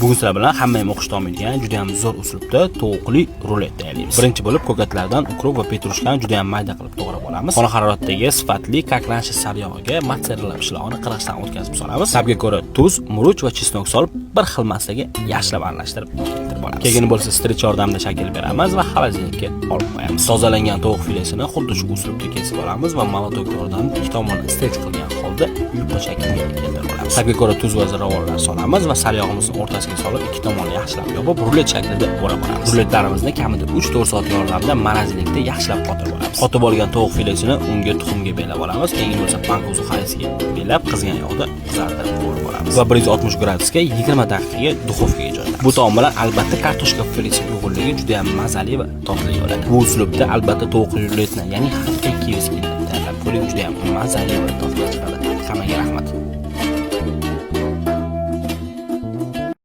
Bugun sizlar bilan hamma ham o'qishda olmaydigan juda ham zo'r uslubda tovuqli rulet tayyorlaymiz. Birinchi bo'lib ko'katlardan укроп va петрушка ni juda ham mayda qilib to'g'rab olamiz. Xona haroratdagi sifatli как раньше sariyog'iga mozzarella pishirog'ini qirg'ichdan o'tkazib solamiz. Ta'bga ko'ra tuz, murch va чеснок solib, bir xil massaga yaxshilab aralashtirib keltirib olamiz. Keyin bo'lsa стрейч yordamida shakl beramiz va холодильник ka olib qo'yamiz. Tozalangan tovuq filesini xuddi shu uslubda kesib olamiz va молоток yordamida ikki tomonni стрейч qilgan holda yupqa shaklga keltirib olamiz. Ta'bga ko'ra tuz va ziravorlar solamiz va sariyog'imizni o'rtasiga solib, ikki tomonni yaxshilab yopib, rulet shaklida o'rab olamiz. Ruletlarimizni kamida 3-4 soat yordamida морозилка da yaxshilab qotirib olamiz. Qotib olgan tovuq filesini unga, tuxumga belab olamiz. Keyin bo'lsa панко сухари siga belab, qizgan yog'da qizartirib qovurib olamiz. Va 160 gradusga 20 daqiqaga duxovkaga joylaymiz. Bu taom bilan albatta kartoshka filesi uyg'unligi juda ham mazali va totli bo'ladi. Bu uslubda albatta tovuq ruletni, ya'ni haqiqiy киевский ni tayyorlab ko'ring, juda ham mazali va totli chiqadi. Hammaga rahmat.